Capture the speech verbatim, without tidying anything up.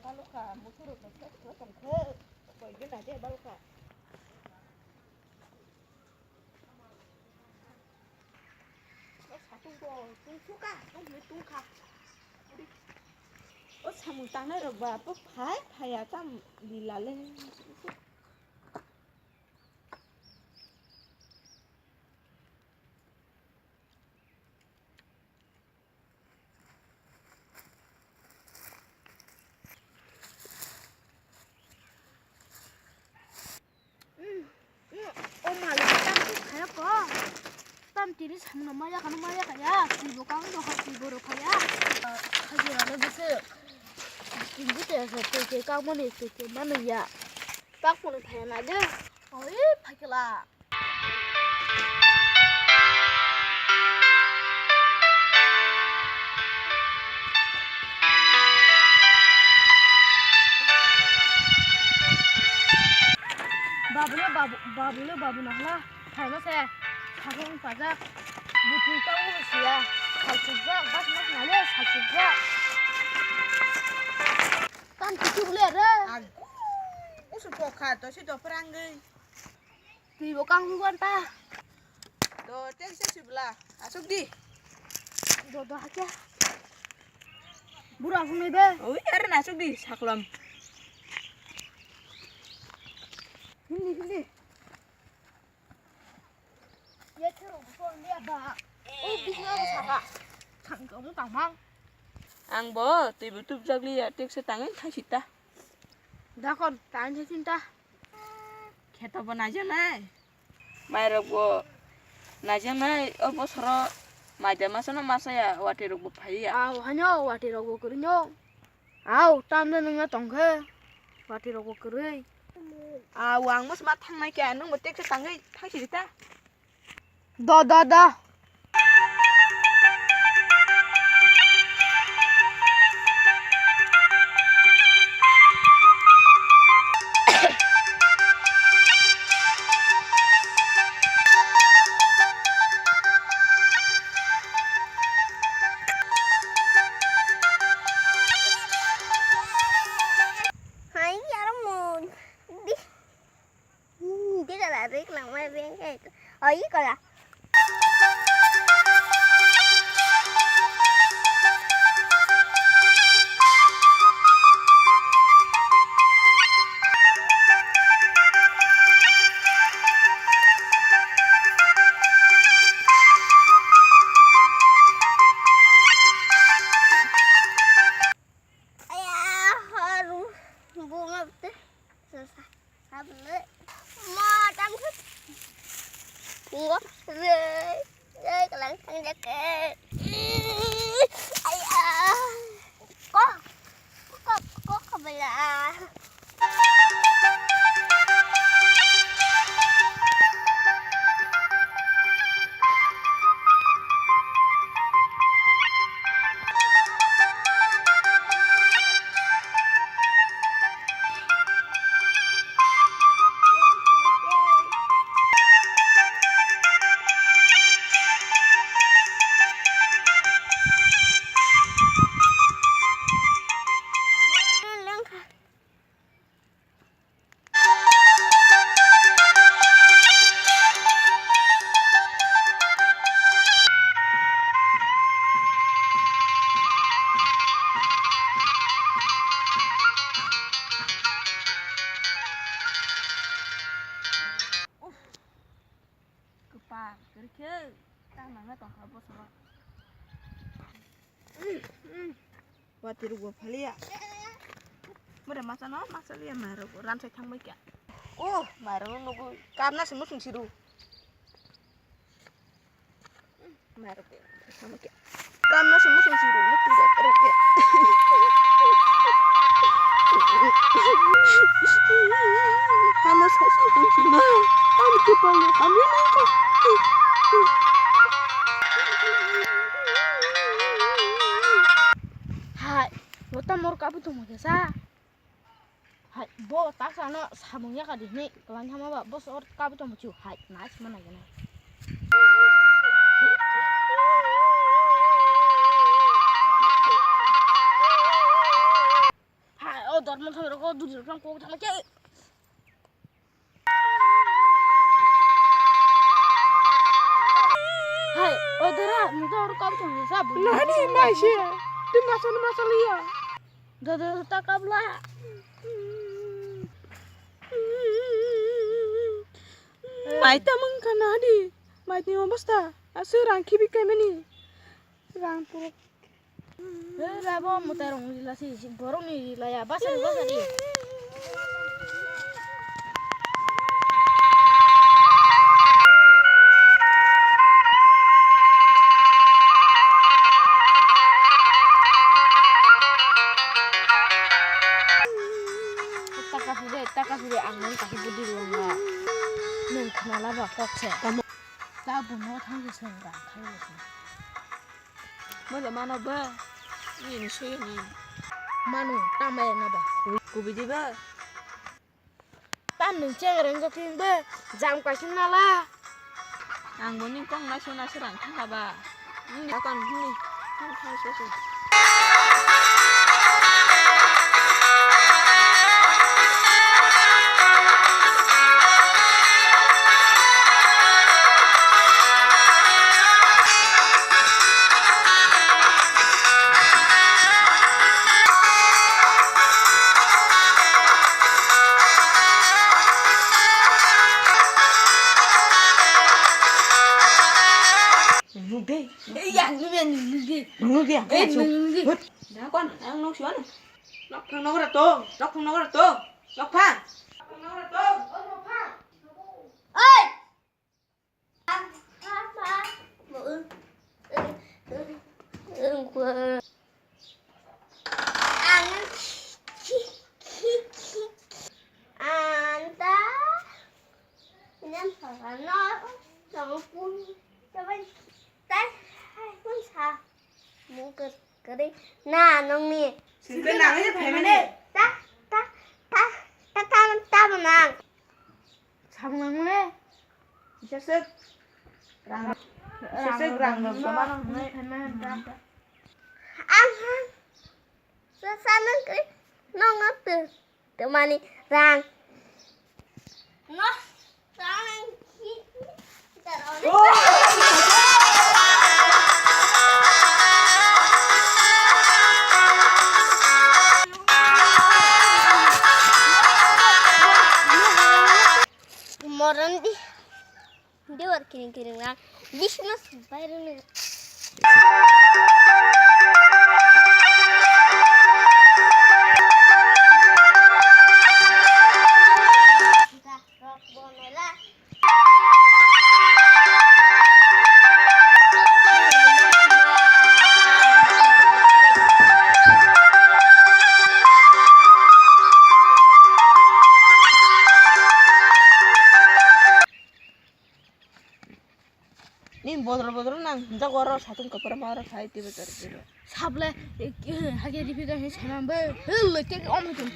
Balukha, musurok no khe khe tong khe, koi gana de balukha. O satung bo tungsuka, tungmui tungkha. O samung tangnai rok ba, bo phai phaiya tam lila le. O malik tam tu khaya ko. Tam tini samno maya kana maya kaya. Twi bo kang do ha twi bo ro khaya. Khajira le bese. Twi bo te te te kang mani te te manu ya. Pak pun phaya na de. Oi phakela. Babu le babu, babu le babu nahla. Phaima se. Sakhe wng pajak. Bwtwi kang wng siya. Salchukjak. Bas mas nale salchukjak. Tam kiti bole re. Ag-, usu tokha to si to prangwi. Twi bo kang huan ta. Do tek se sibla. Asuk di. Do do hakya. Bura hunai be. Oi, are na asuk di saklam. Hindi, hindi. Ya chero ko le ba. O bisna ko saka. Thang ko mu tamang. Ang bo twi bo tup jak liya tek se tangin thang sita. Dakon, tangin thang sita. Kheto bo naijaknai. Mairok bo naijaknai, o bosoro maida masano masaya, watwi rok bo phaiya. Aw, haino watwi rok bo kwrwino. Aw, tamno nungya tongkhe, watwi rok bo kwrwi. Aw, ang mosma thangnai khe, nwng bo teksa tangwi thangsidi ta. Do, do, do. Hai, yarmon. Di. Hmm, di kala rik nang mai beng kai. Oh, i kala. Aya, haru, bunga bete. Sasa, sabne. Ma, tang sut. Bunga, re, re, kalang tang jake. Aya. Ko, ko, ko, ko, bela. Kwpal kwrwi khe ta nangna tongkha bosoro. Watwi rok bo phaliya. Mura masa no masa liya mairok bo ransai thang bai kha. Oh, mairok no nugo karna se musung siru. Mairok bo thang bai kha. Karna se musung siru mutu rok rok khe. Hano sa se musung na. Ani kepala hamya nangkha. Hai, bo tamo oro kabui tongma khe sa. Hai, bo taksa no samung yaka di hinui kwlai thangma ba, bo se oro kabui tongma chu, hai, nai sima nai gana. Hai, o Duduk lang kok thang ke. Hai, o dara, nungsa oro kam thang sa bu. Nani mai se? Di masal masal iya. Dada ta kabla. Mai ta mangkha nadi. Mai ni obosta. Asu rang khibi kaimani. Rang puruk. He, labo mwtai rok ni rila si, si borok ni rila ya, basa ni, basa ni. Taka suri, taka suri, ang nang kasi budi rwng ya. Nang khna laba kok se. Ta buno thang se song ra, thang se song. Moja mano ba? Ni ni suyo ni. Mano, tama ya na ba? Kubi di ba? Tam nung ceng reng joking ba? Jam kaising nala. Ang bo ni kong na suna serang thang ba? Ni akon ni. Thang thang se se. Nung de. Eh, ya, nung ya, nung de. Nung de, eh, nung de. Hut. Da kon, ang nung siwan. Nok phang nok ra to, nok phang nok ra to, nok phang. Nok phang nok ra to. Oi! Ang anta nem pagano tongpun tabai tai hai pun sa. Mung kwrwi na nongni. Singkhe nangni phaimani. Ta, ta, ta, ta, ta, ta, ta, bo nang. Samung nangmani. Kisa swk rang, kisa swk rang rok joma rok hwnwi. Ang ha. Sa, sa nang kwrwi nongno twi. Twmani rang. No, rang. Moron di. Diwar kiring kiring na. Business bayar ni. Ni bodol bodol nang hinjak oro satung kwpra ma oro phai twi bwchar twi. Sable hage ripi ga he sana be hel le ke om tu.